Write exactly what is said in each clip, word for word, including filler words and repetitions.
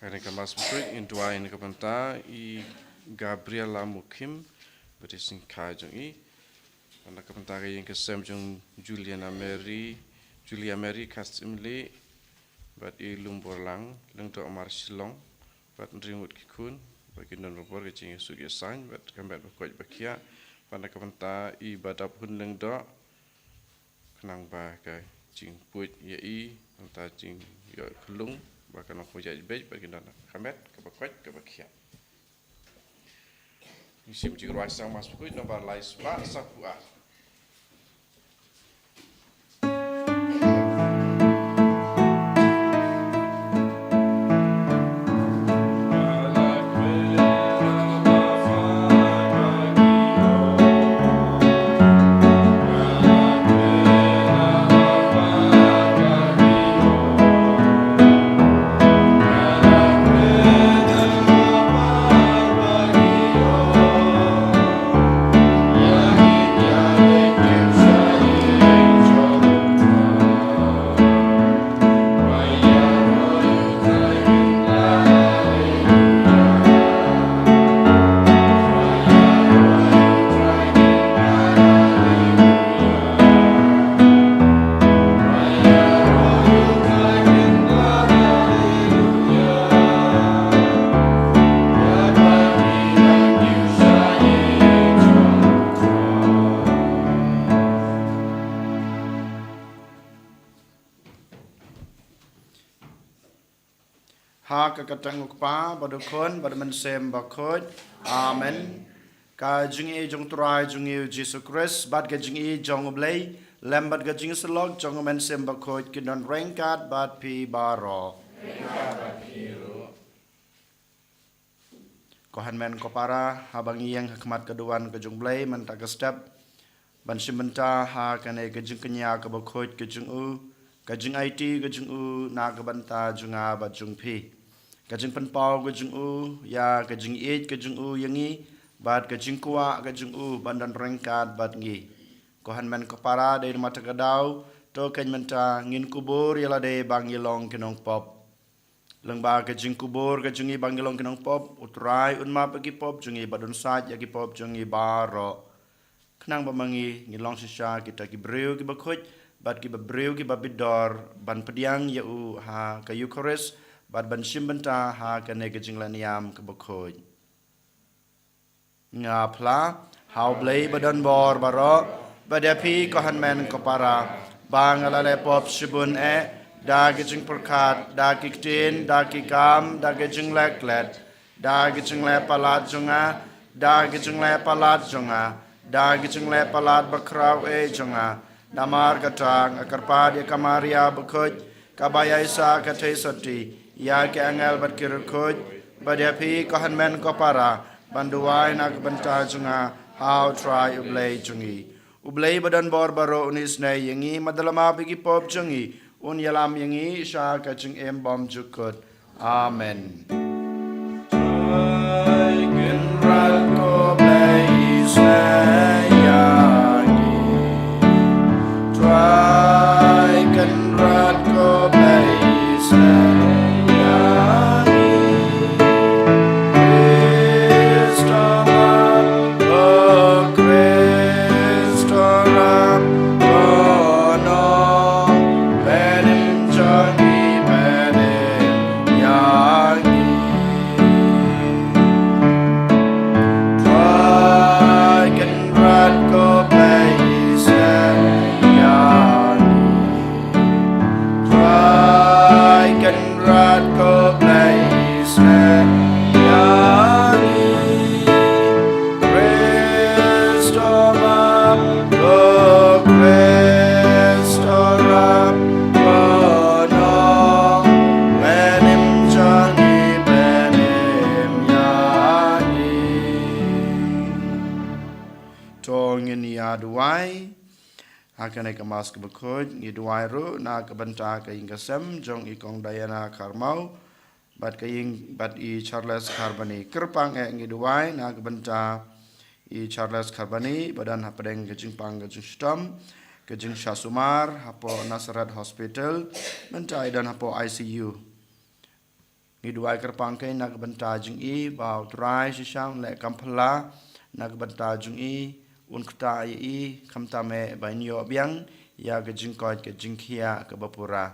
Kane ka Mass bakhuid ngin duwai na ka bynta i Gabriela Mukhim, bad i syngkai jong i. Bad na ka bynta ka ïing ka sem jong Juliana Mary, Julia Mary Kastimli, bad i Lumborlang, Lyngdoh Mar Shillong, bad Ringut ki khun, bad ki don robor ka jingïasuk ïasain, bad ka met bakhuid bakhiah, bad na ka bynta i Badap Hun Lyngdoh, khnang ba ka jingpuid ïa i, nangta jingïoh khlung, ba kan long kmie ïaid beit, ba kin don ka met, kaba koit, kaba khiah. Ngi shim jingrwai sang Mass bakhuid, nombar lai spah, saw phew ar. Ha ka kyrteng u Kpa, bad u Khun, bad u Mynsiem Bakhuid. Amen. Ka jingïeit jong u Trai jong ngi u Jisu Khrist, bad ka jingïeit jong u Blei, lem bad ka jingïasyllok jong u Mynsiem Bakhuid, kin don ryngkat bad phi baroh. Ko hynmen ko para, haba ngi ïeng ha khmat ka duwan ka jong u Blei mynta ka step, ban shim bynta ha kane ka jingkñia kaba khuid ka jong u, ka jingaiti ka jong u na ka bynta jong nga bad jong phi. Ka jingpynpaw ka jong u ïa ka jingïeit ka jong u ïa ngi, bad ka jingkwah ka jong u ban don ryngkat bad ngi. Ko hynmen ko para, dei namar kata ka daw, to khein mynta ngin kubur ïa lade ba ngi long ki nongpop. Lyngba ka jingkubur ka jong ngi ba ngi long ki nongpop, u Trai un map ïa ki pop jong ngi bad un sait ïa ki pop jong ngi baroh. Khnang ba ma ngi, ngi long shisha kita ki briew kiba khuid, bad kiba briew kiba bit dor, ban pdiang ïa u ha ka Eukharist, bad ban shim bynta ha kane ka jingleh niam kaba khuid. Nga phla ha u Blei ba don bor baroh, bad ïa phi ko hynmen ko para, ba nga la leh pop shibun eh, da ki jingpyrkhat, da ki ktien, da ki kam, da ki jingleh klet, da ki jingleh palat jong nga, da ki jingleh palat jong nga, da ki jingleh palat bakhraw eh jong nga. Namar kata nga kyrpad ïa ka Maria bakhuid, kaba ïaisah ka theisotti, ïa ki angel bad ki riewkhuid, bad ïa phi ko hynmen ko para, ban duwai na ka bynta jong nga ha u Trai u Blei jong ngi. U Blei ba don bor baroh un isynei ïa ngi, bad un ïalam ïa ki pop jong ngi, un ïalam ïa ngi sha ka jingim bymjukut. Amen. Trai Kynrad ko Blei, isynei ïa ngi. Trai Kynrad ko Blei, isynei ïa ngi. Khrist u map, ko Khrist u rap, ko nongpynim jong ngi, pynim ïa ngi. Trai Kynrad ko Blei, isynei ïa ngi. Trai Kynrad ko Blei, isynei ïa ngi. Khrist u map, ko Khrist u rap, ko nongpynim jong ngi, pynim ïa ngi. To ngin ïa duwai. Ha kane ka Mass kaba khuid, ngi duwai ruh na ka bynta ka ïing ka sem jong i Kong Diana Kharmau, bad ka ïing, bad i Charles Kharbani. Kyrpang eh ngi duwai na ka bynta i Charles Kharbani, ba don hapdeng ka jingpang ka jingshitom, ka jingshah sumar hapoh Nazareth Hospital, mynta i don hapoh I C U. Ngi duwai kyrpang kein na ka bynta jong i ba U Trai shisha un leh kam phylla na ka bynta jong i, un ktah ïa i khamtam eh ba in ïoh biang ïa ka jingkoit ka jingkhiah kaba pura.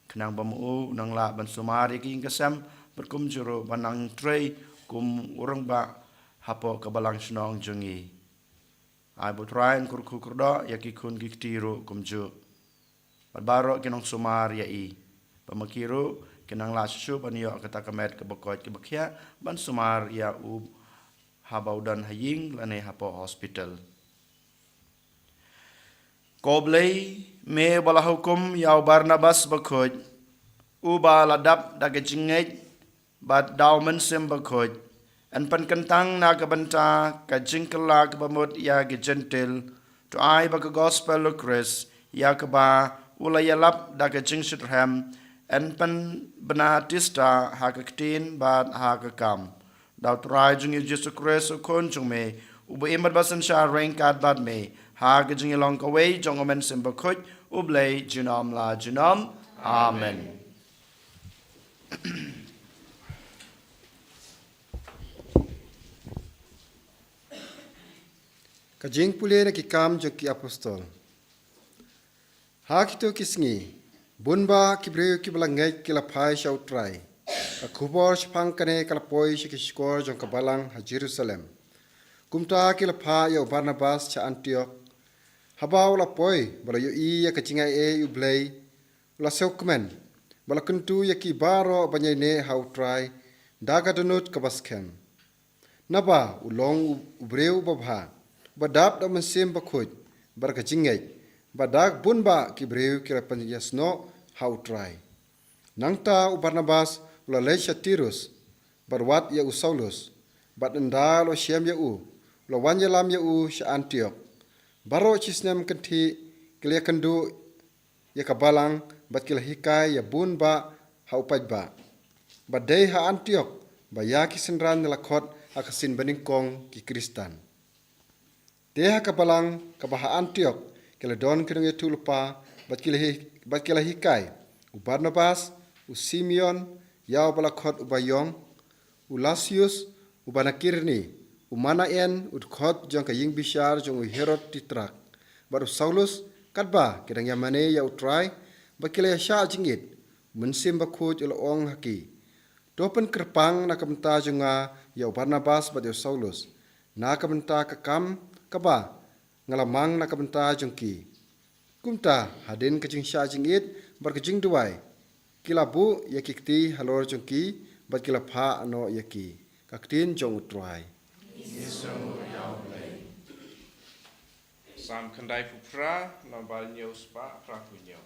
Khnang ba ma u u nang lah ban sumar ïa ka ïing ka sem bad kumjuh ruh ban nang trei kum u rangbah hapoh ka balang shnong jong i. Ai ba U Trai un kyrkhu kyrdoh ïa ki khun ki kti ruh kumjuh bad baroh ki nongsumar ïa i, ba ma ki ruh kin nang lah shuh shuh ban ïoh kata ka met kaba koit kaba khiah ban sumar ïa u haba u don ha ïing lane hapoh hospital. Ko Blei, me ba la hukum ïa u Barnabas bakhuid, uba la dap da ka jingngeit bad da U Mynsiem Bakhuid, yn pynkyntang na ka bynta ka jingkylla kaba mut ïa ki Jentil, to ai ba ka gospel U Khrist ïa kaba u la ïalap da ka jingshitrhem yn pynbna tista ha ka ktien bad ha ka kam. Da U Trai jong ngi U Jisu Khrist U Khun jong me, uba im bad ba synshar ryngkat bad me ha ka jingïalong kawei jong U Mynsiem Bakhuid, U Blei junom la junom. Amen. Ka jingpule na ki Kam jong ki Apostol. Ha kito ki sngi, bun bah ki briew kiba la ngeit ki la phai sha U Trai. Ka khubor shaphang kane ka la poi sha ki shkor jong ka balang ha Jerusalem. Kumta ki la phah ïa u Barnabas sha Antiok. Haba u la poi bad la ïohi ïa ka jingai ei U Blei, u la sngewkmen bad la kyntu ïa ki baroh ban ïaineh ha U Trai da ka dohnud kaba skhem. Naba u long u, u briew uba bha, uba dap da U Mynsiem Bakhuid bad ka jingngeit, bad dak bun bah ki briew ki la pynïasnoh ha U Trai. Nangta u Barnabas u la leit sha Tirus bad wad ïa u Saulus, bad ynda u la shem ïa u, u la wan ïalam ïa u sha Antiok. Baroh shisnem kynthih ki la ïakynduh ïa ka balang bad ki la hikai ïa bun bah ha u paidbah. Bad dei ha Antiok ba ïa ki synran la khot ha ka sien banyngkong ki Khristan. Te ha ka balang kaba ha Antiok ki la don ki nongïathuhlypa bad ki la hi-, bad ki la hikai u Barnabas, u Simeon, ïa uba la khot uba ïong, u Lusius uba na Kirene, u Manaen u dkhot jong ka ïingbishar jong u Herod Titrak, bad u Saulus, katba ki dang ïamane ïa U Trai bad ki la ïashah jingit, U Mynsiem Bakhuid u la ong ha ki, to pynkyrpang na ka bynta jong nga ïa u Barnabas bad ïa u Saulus, na ka bynta ka kam kaba nga la mang na ka bynta jong ki. Kumta hadien ka jingshah jingit bad ka jingduwai, ki la buh ïa ki kti halor jong ki bad ki la phah noh ïa ki. Ka ktien jong U Trai. Sam khyndai phew phra, namba hynñiew spah phra phew hynñiew.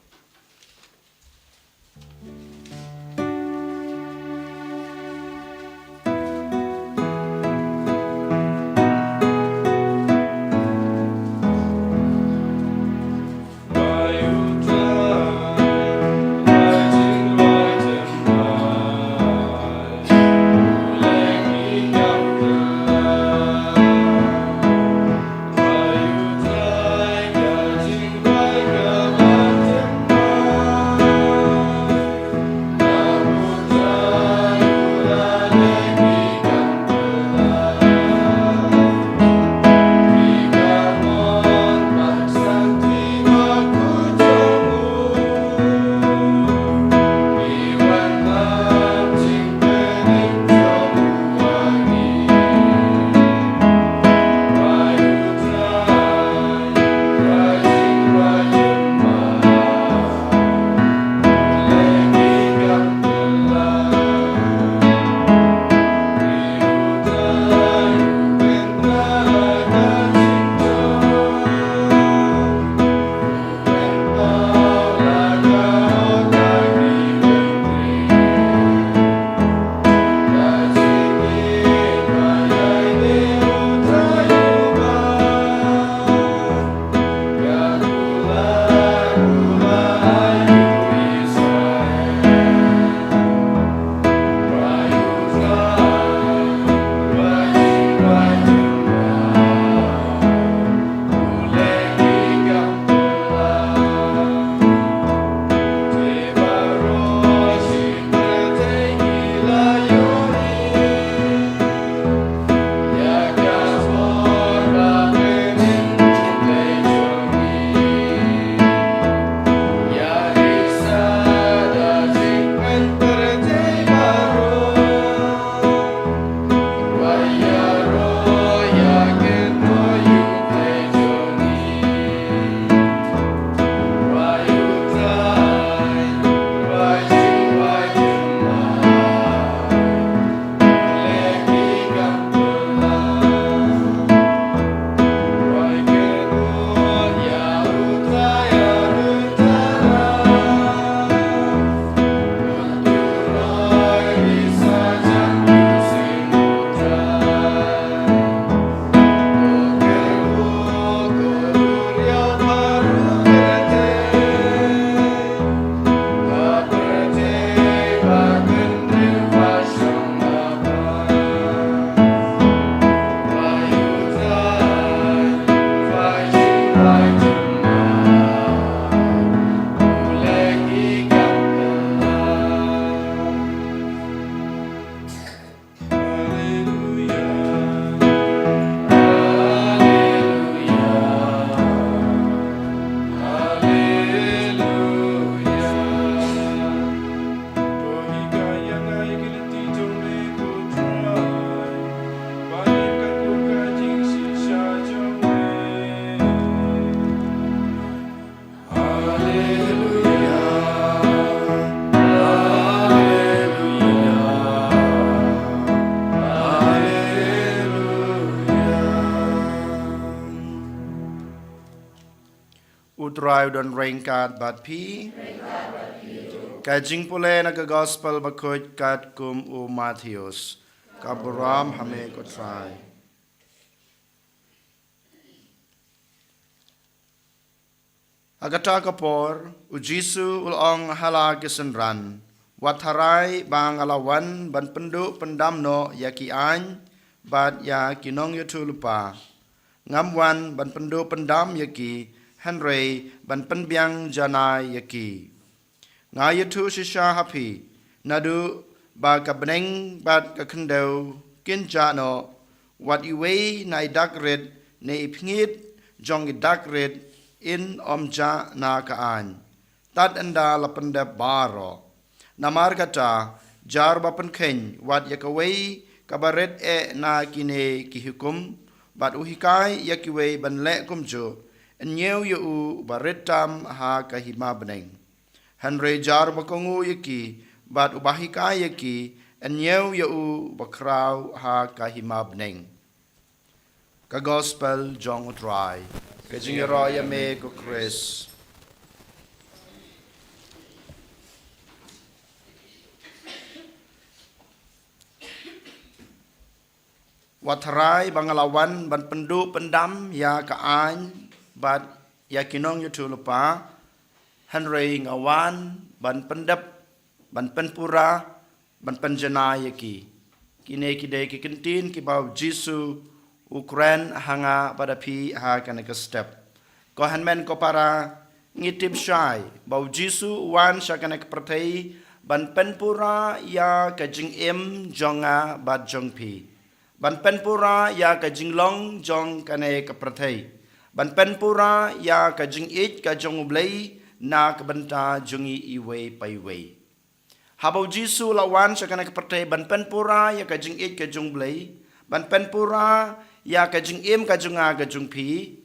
Trai u don ryngkat bad phi. Ka jingpule na ka gospel bakhuid katkum u Mathaios. Ka burom ha me ko Trai. Ha kata ka por, u Jisu u la ong ha la ki synran, wat tharai ba nga la wan ban pynduh pyndam noh ïa ki aiñ, bad ïa ki nongïathuhlypa. Ngam wan ban pynduh pyndam ïa ki, hynrei ban pynbiang janai ïa ki. Nga ïathuh shisha ha phi, naduh ba ka bneng bad ka khyndew kin jah noh, wat iwei na i dak rit ne i pynïit jong i dak rit in ym jah na ka aiñ, tad ynda la pyndep baroh. Namar kata, jar ba pynkheiñ wat ïa kawei kaba rit eh na kine ki hukum, bad u hikai ïa kiwei ban leh kumjuh, yn ñiew ïa u ba rit tam ha ka hima bneng. Hynrei jar ba kohnguh ïa ki, bad uba hikai ïa ki, yn ñiew ïa u ba khraw ha ka hima bneng. Ka gospel jong u Trai. Ka jingïaroh ïa me ko Khrist. Wat tharai ba nga la wan ban pynduh pyndam ïa ka aiñ bad ïa ki nongïathuhlypa, hynrei nga wan ban pyndep, ban pynpura, ban pynjanai ïa ki. Kine ki dei ki kyntien kiba u Jisu u kren ha nga bad ha phi ha kane ka step. Ko hynmen ko para, ngi tip shai ba u Jisu u wan sha kane ka pyrthei ban pynpura ïa ka jingim jong nga bad jong phi. Ban pynpura ïa ka jinglong jong kane ka pyrthei. Ban pynpura ïa ka jingïeit ka jong U Blei na ka bynta jong ngi iwei pa iwei. Haba u Jisu u la wan sha kane ka pyrthei ban pynpura ïa ka jingïeit ka jong U Blei, ban pynpura ïa ka jingim ka jong nga ka jong phi,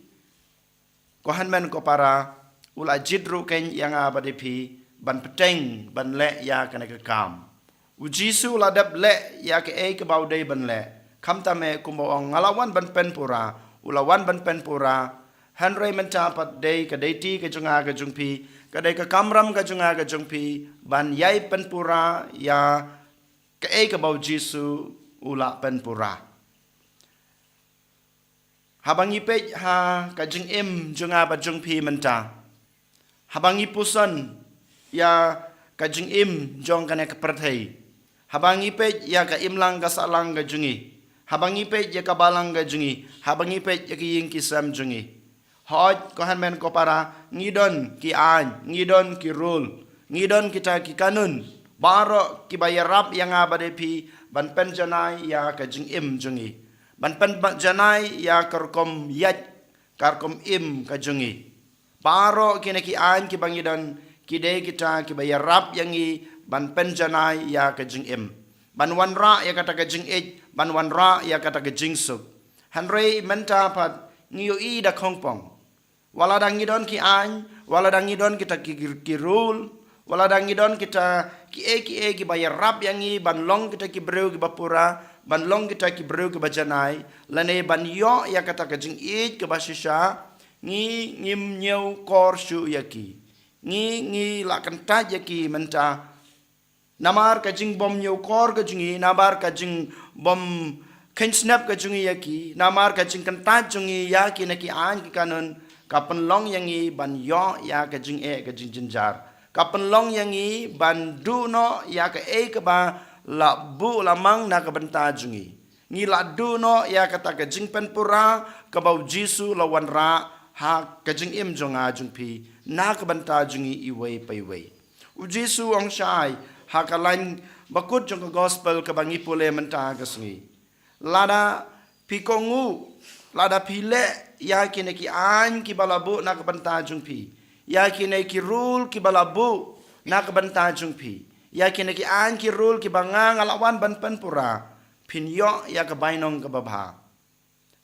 ko hynmen ko para, u la jied ruh kein ïa nga bad ïa phi ban bteng ban leh ïa kane ka kam. U Jisu u la dep leh ïa kaei kaba u dei ban leh. Khamtam eh kumba u ong, nga la wan ban pynpura, u la wan ban pynpura. Hynrei mynta pat dei ka dei ti ka jong nga ka jong phi, ka dei ka kamram ka jong nga ka jong phi ban ïai pynpura ïa kaei kaba u Jisu u la pynpura. Haba ngi peit ha ka jingim jong nga bad jong phi mynta, haba ngi puson ïa ka jingim jong kane ka pyrthei, haba ngi peit ïa ka imlang ka sahlang ka jong ngi, haba ngi peit ïa ka balang ka jong ngi, haba ngi peit ïa ka ïing ki sem jong ngi, hooid ko hynmen ko para, ngi don ki aiñ, ngi don ki rule, ngi don kita ki kanun baroh kiba ïarap ïa nga bad ïa phi ban pynjanai ïa ka jingim jong ngi, ban pynjanai ïa ka rukom ïaid, ka rukom im ka jong ngi. Baroh kine ki aiñ kiba ngi don ki dei kita kiba ïarap ïa ngi ban pynjanai ïa ka jingim, ban wanrah ïa kata ka jingïeit, ban wanrah ïa kata ka jingsuk. Hynrei mynta pat ngi ïohi da khongpong, wat lada ngi don ki aiñ, wat lada ngi don kita ki, ki rule, wat lada ngi don kita kiei kiei kiba ïarap ïa ngi ban long kita ki briew kiba pura, ban long kita ki briew kiba janai, lane ban ïoh ïa kata ka jingïeit kaba shisha, ngi ngim ñiew kor shuh ïa ki. Ngi, ngi la kyntait ïa ki mynta. Namar ka jingbym ñiew kor ka jong ngi, namar ka jingbym kheiñ snep ka jong ngi ïa ki, namar ka jingkyntait jong ngi ïa kine ki aiñ ki kanun, ka pynlong ïa ngi ban ïoh ïa ka jingeh ka jingjynjar. Ka pynlong ïa ngi ban duh noh ïa kaei kaba la buh la mang na ka bynta jong ngi. Ngi la duh noh ïa kata ka jingpynpura kaba u Jisu la wanrah ha ka jingim jong nga jong phi na ka bynta jong ngi iwei pa iwei. U Jisu u ong shai ha ka lain bakut jong ka gospel kaba ngi pule mynta ka sngi. Lada phi kohnguh, lada phi leh ïa kine ki aiñ kiba la buh na ka bynta jong phi, ïa kine ki rule kiba la buh na ka bynta jong phi, ïa kine ki aiñ ki rule kiba nga, nga la wan ban pynpura, phin ïoh ïa ka bainong kaba bha.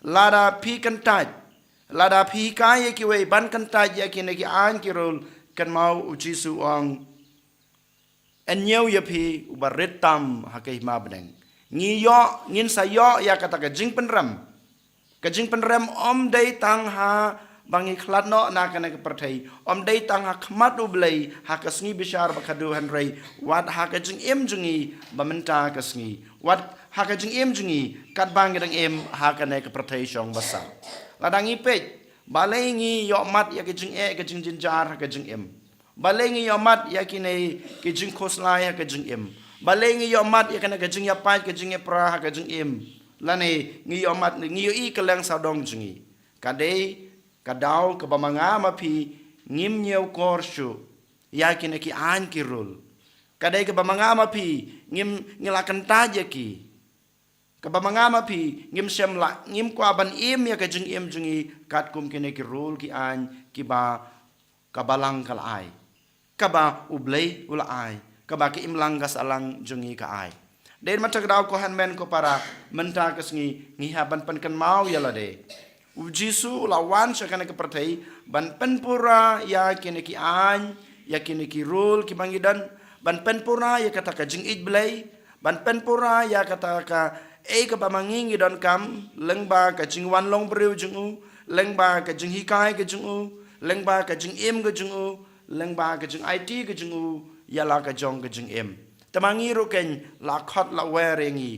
Lada phi kyntait, lada phi hikai ïa kiwei ban kyntait ïa kine ki aiñ ki rule, kynmaw u Jisu u ong, yn ñiew ïa phi uba rit tam ha ka hima bneng. Ngi ïoh, ngin sa ïoh ïa kata ka jingpynrem. Ka jingpynrem ym dei tang ha ba ngi khlad noh na kane ka pyrthei, ym dei tang ha khmat U Blei ha ka sngi bishar ba khadduh, hynrei wat ha ka jingim jong ngi ba mynta ka sngi, wat ha ka jingim jong ngi katba ngi dang im ha kane ka pyrthei shong ba sah. Lada ngi peit, balei ngi ïohmat ïa ka jingeh ka jingjynjar ha ka jingim? Balei ngi ïohmat ïa kine ki jingkhuslai ha ka jingim? Balei ngi ïohmat ïa kane ka jingïapait ka jingïapra ha ka jingim? Lane ngi ïohmat, ngi ïohi kylleng sawdong jong ngi? Ka dei ka daw kaba ma nga ma phi ngim ñiewkor shuh ïa kine ki aiñ ki rul. Ka dei kaba ma nga ma phi ngim, ngi la kyntait ïa ki. Kaba ma nga ma phi ngim shem la, ngim kwah ban im ïa ka jingim jong ngi katkum kine ki rul ki aiñ kiba ka Balang ka la ai, kaba U Blei u la ai, kaba ka imlang ka sahlang jong ngi ka ai. Dei mynta ka daw, ko hynmen ko para, mynta ka sngi ngi hap ban pynkynmaw ïa lade. U Jisu u la wan sha kane ka pyrthei ban pynpura ïa kine ki aiñ, ïa kine ki rul kiba ngi don, ban pynpura ïa kata ka jingïeit Blei, ban pynpura ïa kata kaei kaba ma ngi ngi donkam, lyngba ka jingwan long briew jong u, lyngba ka jinghikai ka jong u, lyngba ka jingim ka jong u, lyngba ka jingaiti ka jong u ïa la ka jong ka jingim. Te ma ngi ruh keiñ la khot la wer ïa ngi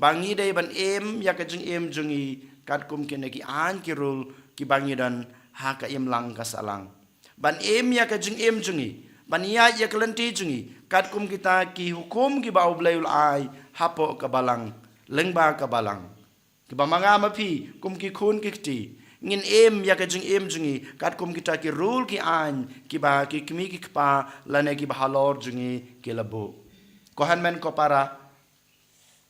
ba ngi dei ban im ïa ka jingim jong ngi katkum kine ki aiñ ki rul kiba ngi don ha ka imlang ka sahlang. Ban im ïa ka jingim jong ngi, ban ïaid ïa ka lynti jong ngi katkum kita ki hukum kiba U Blei u la ai hapoh ka Balang, lyngba ka Balang. Kiba ma nga ma phi kum ki khun ki kti, ngin im ïa ka jingim jong ngi katkum kita ki rul ki aiñ kiba ki kmie ki kpa lane kiba halor jong ngi ki la buh. Ko hynmen ko para,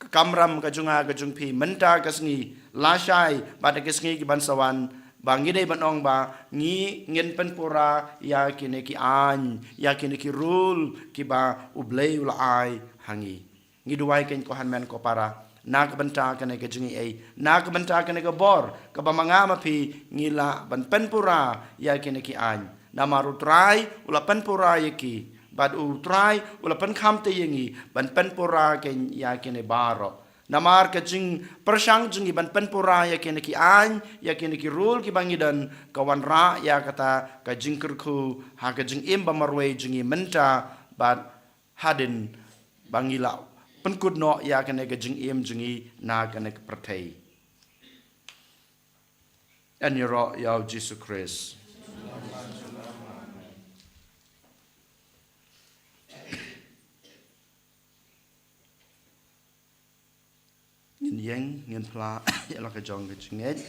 ka kamram ka jong nga ka jong phi mynta ka sngi, lashai bad ha ki sngi kiban sa wan, ba ngi dei ban ong ba ngi, ngin pynpura ïa kine ki aiñ, ïa kine ki rul kiba U Blei u la ai ha ngi. Ngi duwai keiñ ko hynmen ko para, na ka bynta kane ka jingaiei, na ka bynta kane ka bor kaba ma nga ma phi ngi lah ban pynpura ïa kine ki aiñ. Namar U Trai u la pynpura ïa ki, bad U Trai u la pynkham te ïa ngi ban pynpura keiñ ïa kine baroh. Namar ka jingpyrshang jong ngi ban pynpura ïa kine ki aiñ, ïa kine ki rul kiba ngi don, ka wanrah ïa kata ka jingkyrkhu ha ka jingim ba marwei jong ngi mynta bad hadien ba ngi lah pynkut noh ïa kane ka jingim jong ngi na kane ka pyrthei. Ïaroh ïa U Jisu Khrist. Ngin ïeng, ngin phla ïa la ka jong ka jingngeit.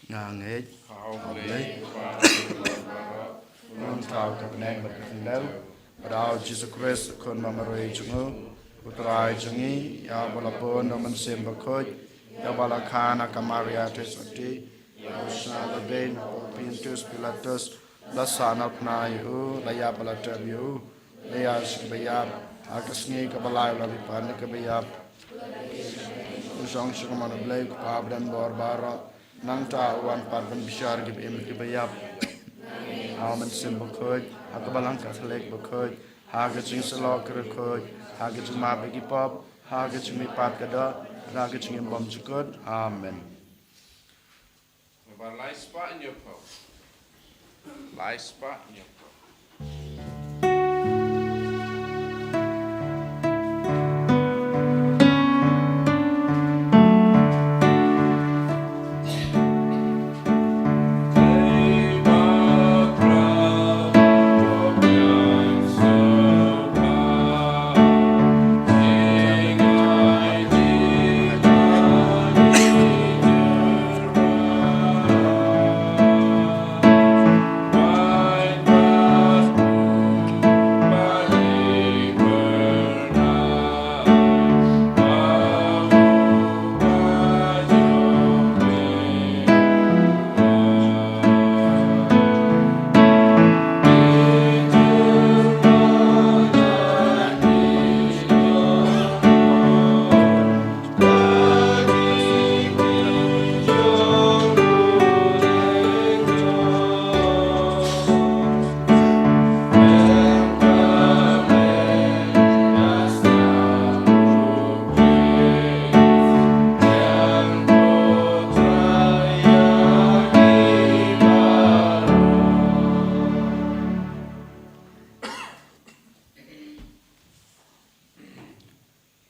Nga ngeit ha U Blei, U Nongthaw ka bneng bad ka khyndew, bad ha U Jisu Khrist, U Khun ba marwei jong u, U Trai jong ngi, ïa uba la bun da U Mynsiem Bakhuid, ïa uba la kha na ka Maria Theisotti, ïa uba la shna la beiñ ha u Pontius Pilatus, la sahnarphna ïa u, la ïap bad la tep ïa u, la ïaid sha kiba ïap, ha ka sngi kaba lai u la leit pat na kiba ïap. U shong sha ka mon U Blei U Kpa ba don bor baroh, nangta u wan pat ban bishar ïa kiba im kiba ïap. Ha U Mynsiem Bakhuid, ha ka Balang Katholik bakhuid, ha ka jingïasyllok ka riewkhuid, ha ka jingmap ïa ki pop, ha ka jingmihpat ka doh, ha ka jingim bymjukut. Amen. Ba lai spah ñiew phew. Lai spah ñiew phew.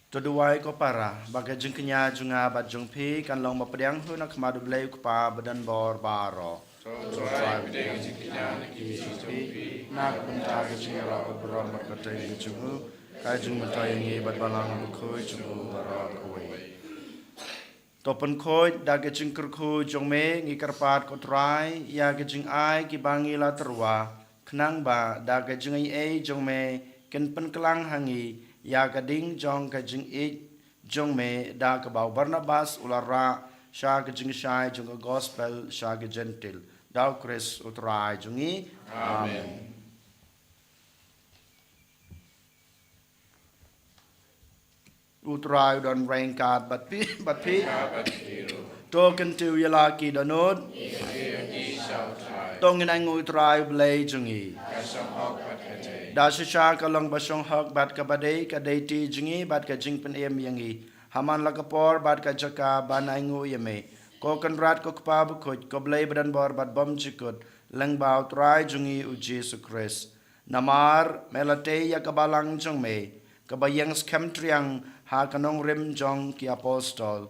To duwai ko para, ba ka jingkñia jong nga bad jong phi kan long ba pdiang hi na khmat U Blei U Kpa badonbor baroh. To duwai ba ka jingkñia na ki jong phi, na ka bynta ka jingïaroh bad burom bad kyrteng jong u, ka jingmyntoi ïa ngi bad Balang Bakhuid jong u baroh kawei. To pynkhuid da ka jingkyrkhu jong me, ngi kyrpad ko Trai, ïa ka jingai kiba ngi la tyrwa, khnang ba da ka jingaiei jong me kin pynklang ha ngi ïa ka ding jong ka jingïeit jong me, da kaba u Barnabas u la rah sha ka jingshai jong ka gospel sha ki Jentil. Da U Khrist U Trai jong ngi. Amen. Amen. U Trai u don ryngkat bad phi, bad phi. To kyntiew ïa la ki dohnud. To ngin ainguh ïa U Trai U Blei jong ngi. Da shisha ka long ba shong hok bad kaba dei, ka dei ti jong ngi bad ka jingpynim ïa ngi. Ha man la ka por bad ka jaka ban ainguh ïa me, ko Kynrad, ko Kpa Bakhuid, ko Blei badonbor bad bymjukut, lyngba U Trai jong ngi U Jisu Khrist. Namar me la tei ïa ka balang jong me, kaba ïeng skhem triang ha ka nongrim jong ki apostol,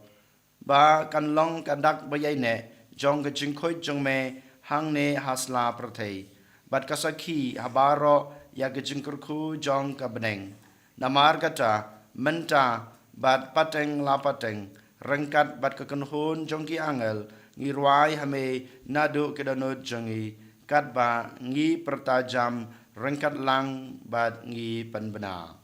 ba kan long ka dak baïaineh jong ka jingkhuid jong me hangne ha sla pyrthei, bad ka sakhi ha baroh ïa ka jingkyrkhu jong ka bneng. Namar kata, mynta bad pateng la pateng, ryngkat bad ka kynhun jong ki angel, ngi rwai ha me naduh ki dohnud jong ngi, katba ngi pyrta jam ryngkat lang bad ngi pynbna.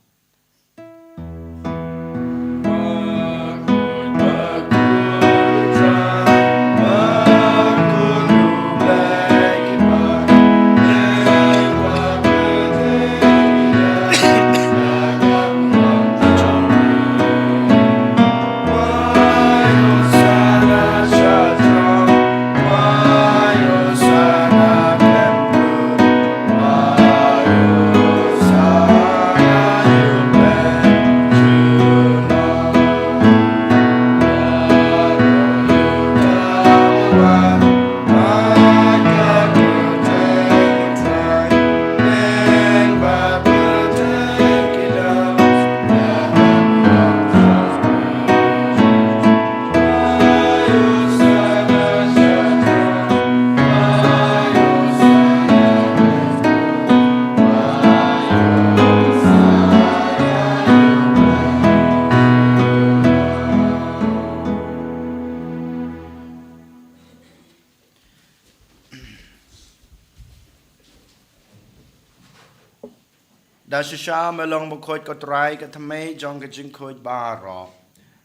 Da shisha me long bakhuid ko Trai, ka thymmei jong ka jingkhuid baroh.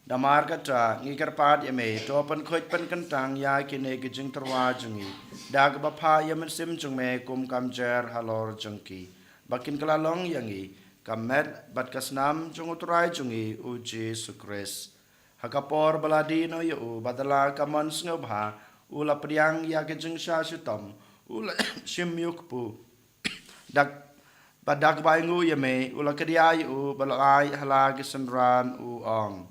Namar kata ngi kyrpad ïa me, to pynkhuid pynkyntang ïa kine ki jingtyrwa jong ngi da kaba phah ïa u Mynsiem jong me kum ka mjer halor jong ki, ba kin kylla long ïa ngi ka met bad ka snam jong U Trai jong ngi U Jisu Khrist. Ha ka por ba la die noh ïa u, bad da la ka mon sngewbha, u la pdiang ïa ka jingshah shitom, u la shim ïa u kpu. Dak, bad da kaba ainguh ïa me, u la kdiah ïa u, bad u la ai ha la ki synran, u ong: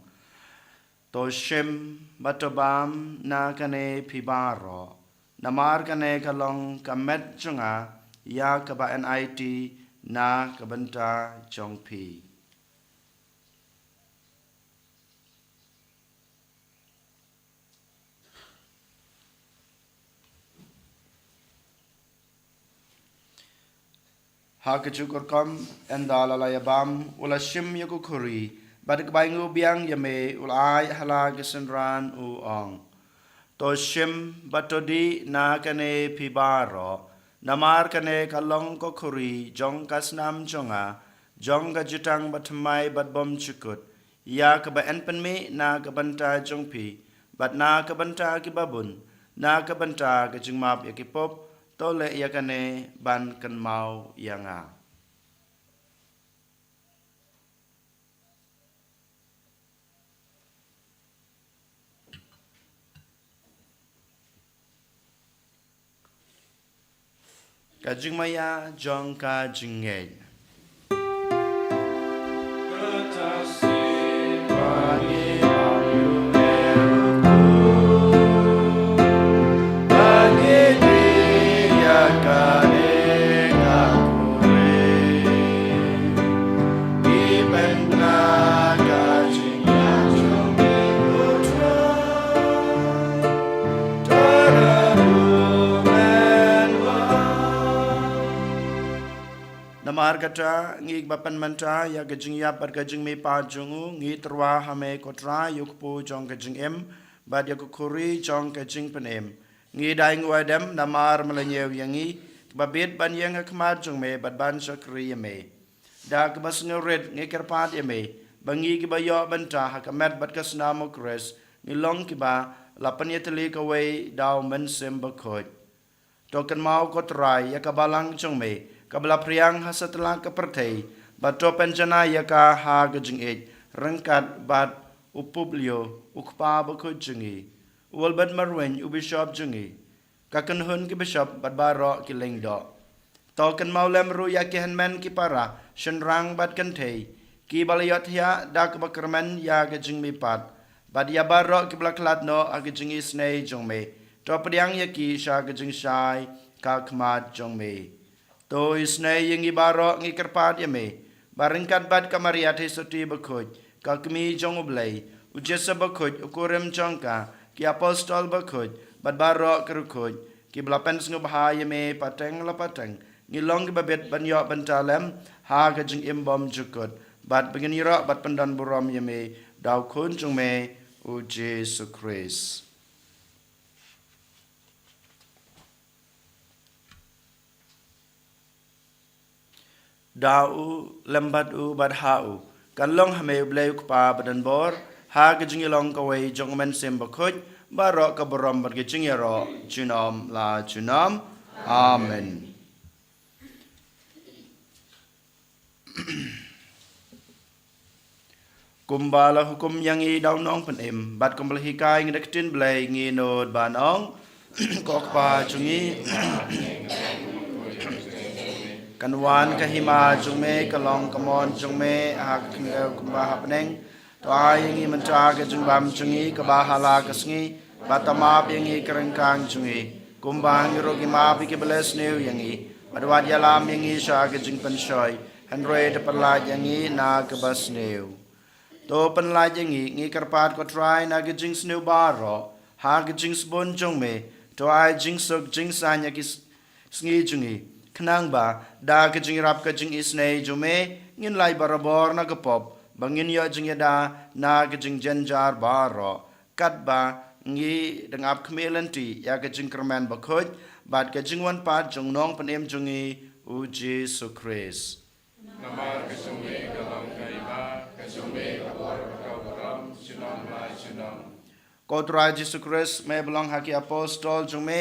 To shim bad to bam na kane phi baroh, namar kane ka long ka met jong nga, ïa kaba yn aiti na ka bynta jong phi. Ha kajuh ka rukom, ynda la la ïa bam, u la shim ïa ka khuri, bad da kaba ainguh biang ïa me, u la ai ha la ki synran, u ong: To shim bad to dih na kane phi baroh, namar kane ka long ka khuri jong ka snam jong nga, jong ka jutang bathymmai bad bymjukut, ïa kaba yn pynmih na ka bynta jong phi bad na ka bynta ki babun, na ka bynta ka jingmap ïa ki pop. To leh ïa kane ban kynmaw ïa nga. Ka jingmaïa jong ka jingngeit. Kata ngi ba pynmynta ïa ka jingïap bad ka jingmihpat jong u, ngi tyrwa ha me ko Trai, ïa u kpu jong ka jingim bad ïa ka khuri jong ka jingpynim. Ngi dang ïa dem namar me la ñiew ïa ngi, kiba bit ban ïeng ha khmat jong me bad ban shakri ïa me. Da kaba sngewrit ngi kyrpad ïa me ba ngi kiba ïoh bynta ha ka met bad ka snam u Khrist, ngi long kiba la pynïatylli kawei da u Mynsiem Bakhuid. To kynmaw ko Trai ïa ka balang jong me kaba la phriang ha satlak ka pyrthei, bad to pynjanai ïa ka ha ka jingïeit ryngkat bad u Publio, u kpa bakhuid jong ngi, u Albert Marwein, u bishop jong ngi, ka kynhun ki bishop bad baroh ki lyngdoh. To kynmaw lem ruh ïa ki hynmen ki para, shynrang bad kynthei, kiba la ïohthiah da kaba kyrmen ïa ka jingmihpat, bad ïa baroh kiba la khlad noh ha ka jingisynei jong me. To pdiang ïa ki sha ka jingshai ka khmat jong me. To isynei ïa ngi baroh, ngi kyrpad ïa me ba ryngkat bad ka Maria Theisotti bakhuid, ka Kmie jong u Blei, u Joseph bakhuid, u kurim jong ka, ki apostol bakhuid bad baroh ki riewkhuid kiba la pynsngewbha ïa me pateng la pateng, ngi long kiba bit ban ïoh bynta lem ha ka jingim bymjukut, bad ba ngin ïaroh bad pyndonburom ïa me da u Khun jong me, u Jisu Khrist. Da u, lem bad u, bad ha u, kan long ha me u Blei u Kpa badonbor, ha ka jingïalong kawei jong u Mynsiem Bakhuid, baroh ka burom bad ka jingïaroh junom la junom. Amen. Kumba la hukum ïa ngi da u Nongpynim bad kumba la hikai ngi da ka ktien Blei, ngi nud ban ong: Ko Kpa jong ngi, kan wan ka hima jong me, ka long ka mon jong me ha ka khyndew kumba ha bneng. To ai ïa ngi mynta ka jingbam jong ngi kaba ha la ka sngi, bad to map ïa ngi ki ryngkang jong ngi, kumba ngi ruh ngi map ïa kiba leh sniew ïa ngi, bad wat ïalam ïa ngi sha ka jingpynshoi, hynrei to pynlait ïa ngi na kaba sniew. To pynlait ïa ngi, ngi kyrpad ko Trai, na ka jingsniew baroh, ha ka jingsbun jong me, to ai jingsuk jingsaiñ ïa ki s-, sngi jong ngi, khnang ba da ka jingïarap ka jingisynei jong me, ngin lait barabor na ka pop, ba ngin ïoh jingïada na ka jingjynjar baroh, katba ngi dang ap khmih lynti ïa ka jingkyrmen bakhuid bad ka jingwan pat jong u Nongpynim jong ngi, u Jisu Khrist. Namar ka jong me ka long ka hima, ka jong me ka bor, ka burom, junom la junom. Ko Trai Jisu Khrist, me ba la ong ha ki apostol jong me: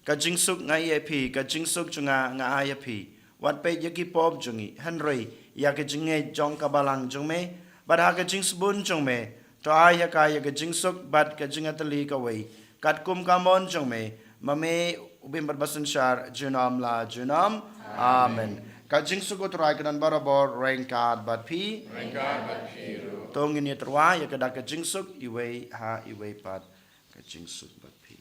Ka jingsuk nga ai ïa phi, ka jingsuk jong nga nga ai ïa phi. Wat peit ïa ki pop jong ngi, hynrei ïa ka jingngeit jong ka balang jong me, bad ha ka jingsbun jong me, to ai ha ka ïa ka jingsuk bad ka jingïatylli kawei, katkum ka mon jong me, ma me u bym bad basynshar junom la junom. Amen. Ka jingsuk u Trai kan don barabor ryngkat bad phi. Ryngkat bad phi ruh. To ngin ïatyrwa ïa ka da ka jingsuk iwei ha iwei pat. Ka jingsuk bad phi.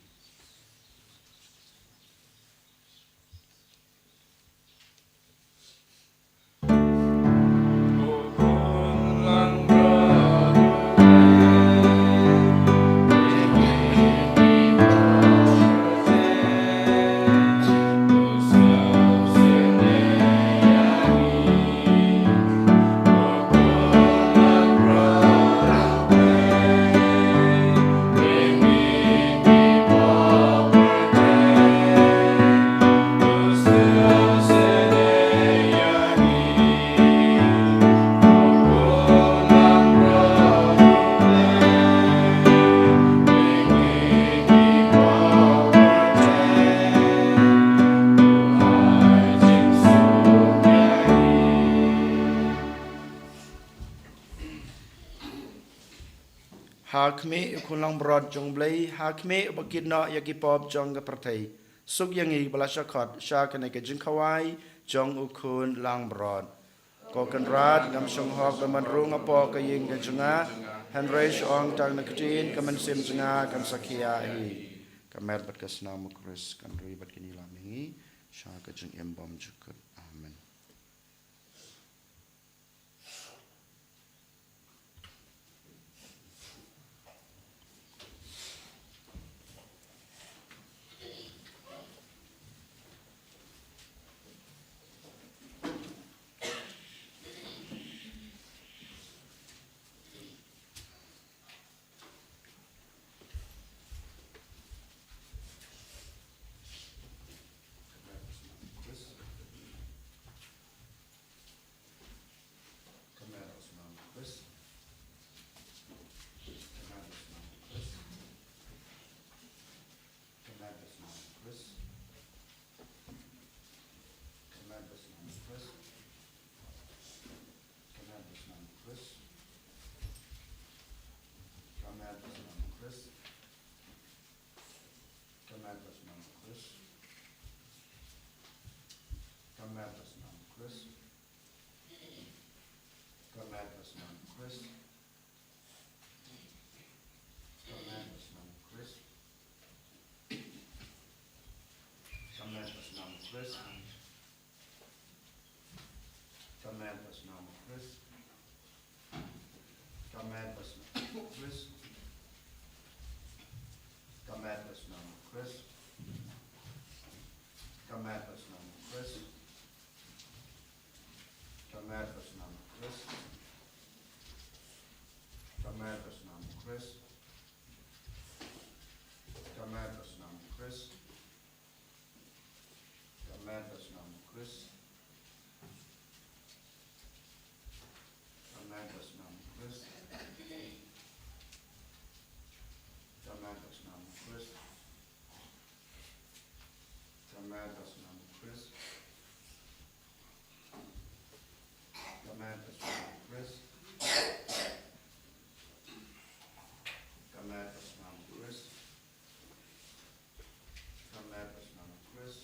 Ha khmih u Khun Langbrot jong U Blei, ha khmih uba kit noh ïa ki pop jong ka pyrthei, suk ïa ngi ba la shah khot sha kane ka jingkhawai jong u Khun Langbrot. Ko Kynrad, ngam shong hok ba man rung hapoh ka ïing ka jong nga, hynrei shu ong tang na ka ktien, ka mynsiem jong nga kan sa khia hi. Ka met bad ka snam u Khrist kan ri bad kan ïalam ïa ngi sha ka jingim bymjukut. Amen. Chris. Ka met ka snam u Khrist. Ka met ka snam u Khrist. Ka met ka snam u Khrist. Ka met ka snam u Khrist. Ka met ka snam u Khrist. Ka met ka snam u Khrist. Ka met ka snam u Khrist. Ka met ka snam u Khrist. Ka met ka snam u Khrist. Ka met ka snam u Khrist. Ka met ka snam u Khrist. Ka met ka snam u Khrist. Ka met ka snam u Khrist. Ka met ka snam u Khrist.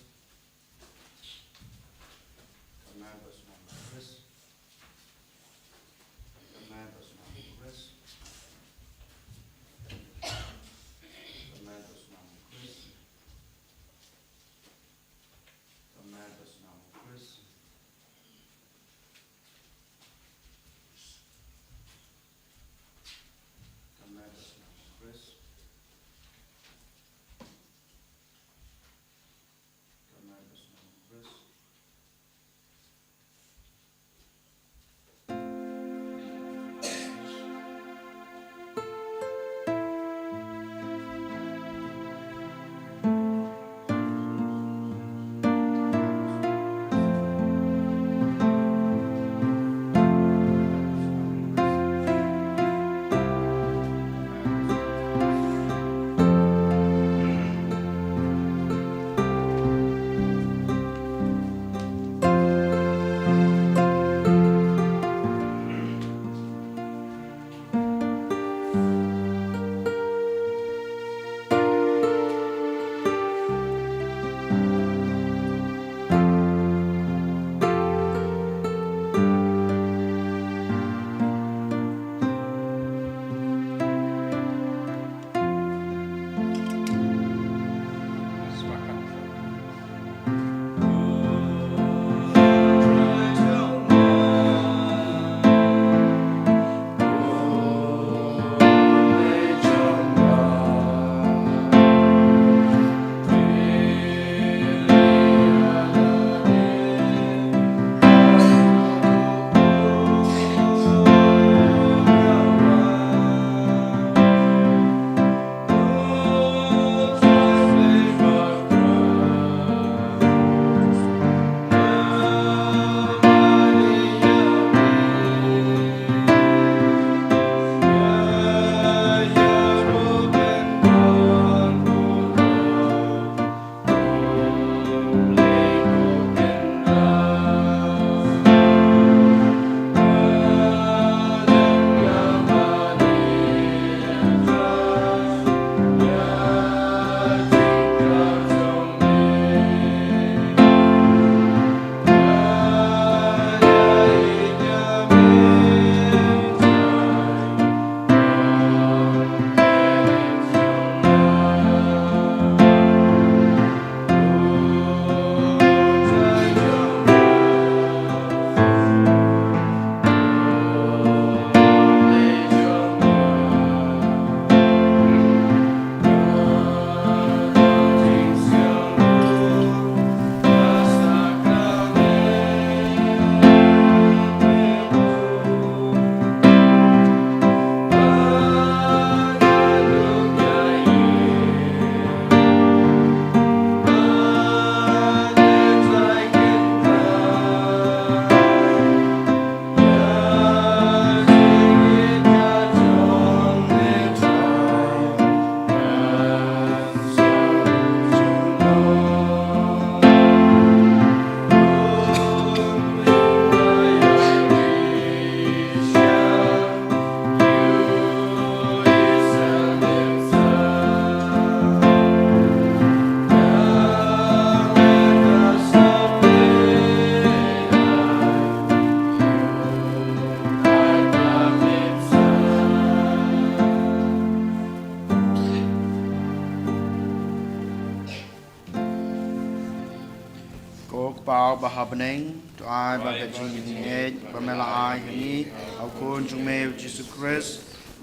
Neng, to ai ba ka jingïeit ba me la ai ha ngi ha u Khun jong me u Jisu Khrist,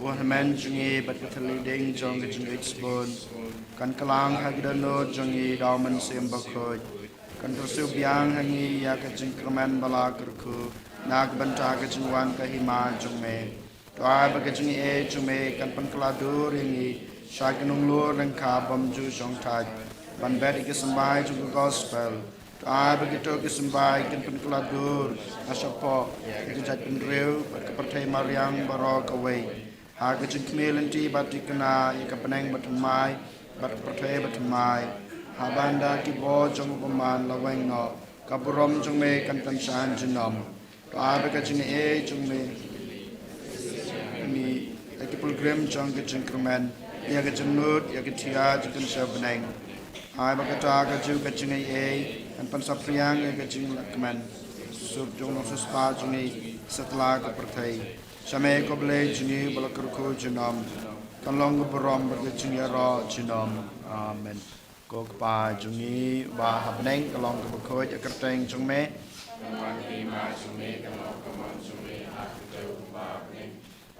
u hynmen jong ngi bad ka thylliej ding jong ka jingïeit sbun, kan kylla ha ki dohnud jong ngi da u Mynsiem Bakhuid, kan kyrsiew biang ha ngi ïa ka jingkyrmen ba la kyrkhu na ka bynta ka jingwan ka hima jong me. To ai ba ka jingaiei jong me kan pynkylla dur ïa ngi sha ki nonglur lyngkha bymjukut shongthait ban bet ïa ki symbai jong ka gospel. To ai ba kito ki symbai kan pynkylla dur na shapoh ïa ka jaitbynriew bad ka pyrthei mariang baroh kawei, ha ka jingkhmih lynti bad thikna ïa ka bneng bathymmai bad ka pyrthei bathymmai. Ha bynta ki bor jong u bymman la weng noh, ka burom jong me kan pynshai junom. To ai ba ka jingaiei jong me ïa ki pilgrim jong ka jingkyrmen, ïa ka jingnud, ïa ka thiah jong ka bneng. Ai ba kata kajuh ka jingaiei kan pynsaphriang ïa ka jingkmen suk jong u nongsiewspah jong ngi satlak ka pyrthei. Sha me ko Blei jong ngi ba la kyrkhu junom, kan long ka burom bad ka jingïaroh junom. Amen. Ko Kpa jong ngi uba ha bneng, ka long kaba khuid ïa ka kyrteng jong me.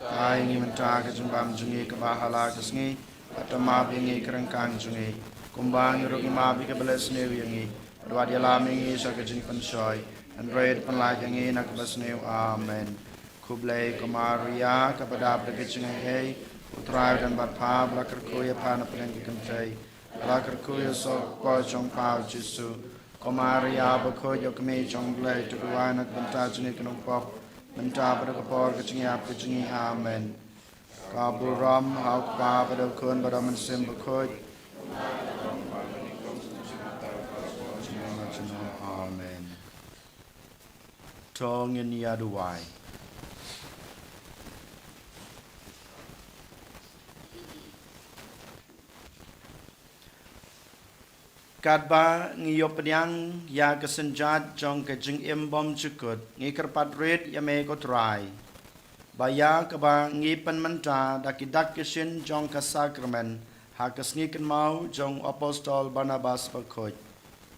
Ai ngi mynta ka jingbam jong ngi kaba ha la ka sngi, bad to map ïa ngi ka ryngkang jong ngi, kumba ngi ruh ngi map ïa kiba leh sniew ïa ngi, bad wat ïalam ïa ngi sha ka jingpynshoi, hynrei to pynlait ïa ngi na kaba sniew. Amen. Khublei ko Maria, kaba dap da ka jingaiei, u Trai u don bad pha, ba la kyrkhu ïa pha na pdeng ki kynthei, ba la kyrkhu ïa u soh ka kpoh jong pha u Jisu. Ko Maria bakhuid, ïoh kmie jong u Blei, to duwai na ka bynta jong ngi ki nongpop, mynta bad ha ka por ka jingïap ka jong ngi. Amen. Ka burom ha u Kpa bad ha u Khun bad ha u Mynsiem Bakhuid. Amen. To ngin ïa duwai. Katba ngi ïoh pdiang ïa ka synjat jong ka jingim bymjukut, ngi kyrpad rit ïa me ko Trai, ba ïa kaba ngi pynmynta da ki dak ki shin jong ka sakramen ha ka sngi kynmaw jong u Apostol Barnabas bakhuid,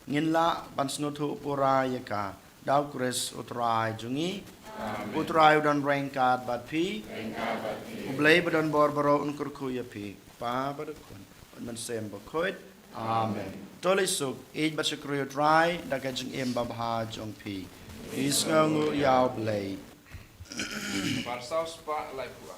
ngin lah ban sngewthuh pura ïa ka da u Khrist u Trai jong ngi. Amen. U Trai u don ryngkat bad phi. Ryngkat bad phi. U Blei ba don bor baroh un kyrkhu ïa phi. Kpa bad u Khun bad u Mynsiem Bakhuid. Amen. To leit suk, ïeit bad shakri u Trai da ka jingim babha jong phi. Phi sngewnguh ïa u Blei. Bar saw spah laiphew.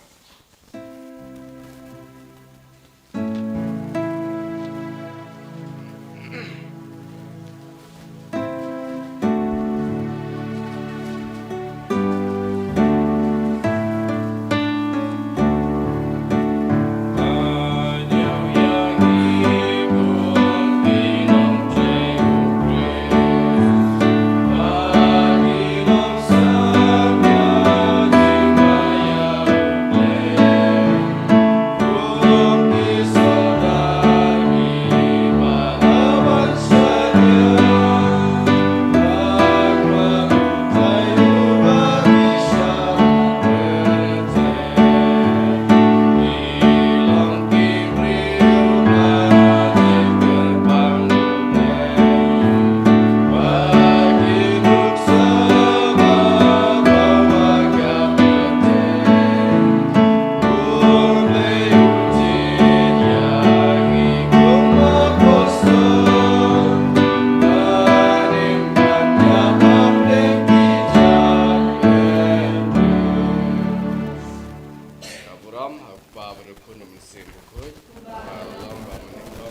Ka burom ha u Kpa bad u Khun bad u Mynsiem Bakhuid. Ba long ba mane ko.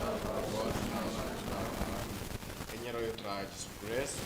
Ka burom ha u Trai Jisu Khrist.